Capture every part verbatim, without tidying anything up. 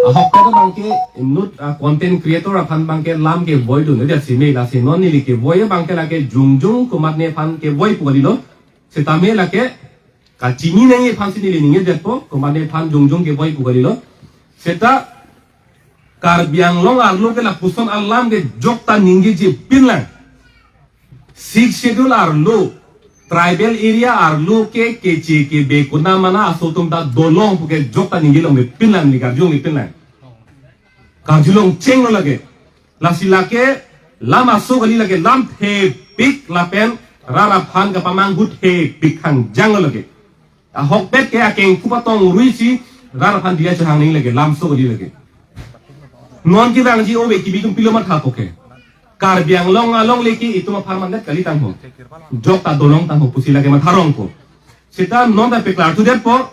Ahokpet abangke inut, ah, content creator aphan abangke lam kevoidun, ya sime lasi non neli kevoi abangke lake jongjong komatne aphan kevoi pu kalilo. Setame lake kachini nangji aphansi neli ningjedetpo, komatne aphan jongjong kevoi pu kalilo. Seta Karbi Anglong arlo ke lapuson alam ke jokta ningjepinlang. Sixth Schedule arlo, tribal area arlo ke keche kebe konat mana aso atum ta dolong puke jokta ningjelongpinlang, neli karjulongpinlang. Karjulong chenglo lake. Lasi lake lam aso kali lake, lam thepik lapen rat aphan kapamanghu thepik hangjanglo lake. Ahokpet ke akengku patong ruisi rat aphan diya chehang nangji lake, lam aso kali lake. Non kevangji ove kebi atum pilo mathapo ke. Karbi Anglong along lake itum apharman det kali tangho. Jokta dolong tangho pusi lake matharongpo. Seta non ta peklarthudetpo.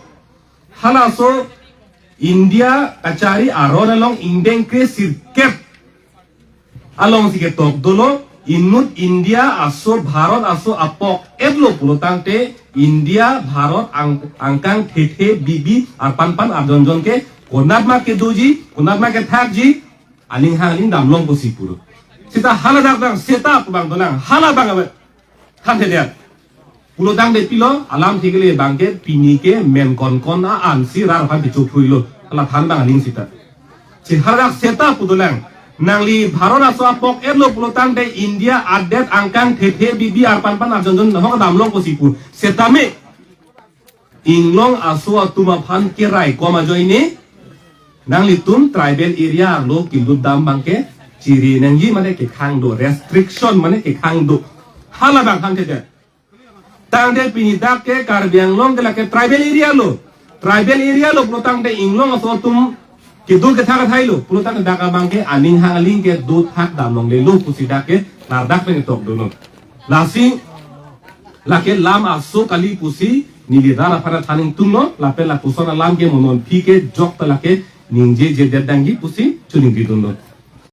Halaso India kachari aron along ingdeng kre sirkep alongsi ketok dolo, inut India aso Bharat aso apok-etlo pulotangte India Bharat ang, angkang thethe bibi arpanpan arjonjon ke konatma kedoji, konatma kethakji, aning hang aling damlong pusi pulo. Seta haladak abang seta pu abang dolang, hala abang abang. Thanthedet. Pulotangte pilo, alam thekele abangke pini ke men konkon a-ansi rat aphan kechokhuilo. Hala than abang aning seta. Si haladak seta pu dolang. Nangli Bharat aso apok-etlo pulotangte India adet angkang thethe bibi arpanpan arjonjon nahok damlong pusi pu. Setame Inglong aso atum aphan keraikom ajoine nanglitum tribal area arlo kelut dam abangke chiri nangji mane kekhang do, restriction mane kekhang do. Hala abang thanthedet. Tangte pini dak ke Karbi Anglong ke lake tribal area lo. Tribal area lo pulotangte Inglong aso atum kedo kethak athai lo. Pulotangte dak abangke aning hang aling kedothak damlonglelo pusi dak ke ladak pen ketok donon. Lasi lake lam aso kali pusi neli rat aphan than ingtunglo, lapen lapuson alam ke mo non aphi ke jokta lake ningjejedet nangji pusi choningri dunlo.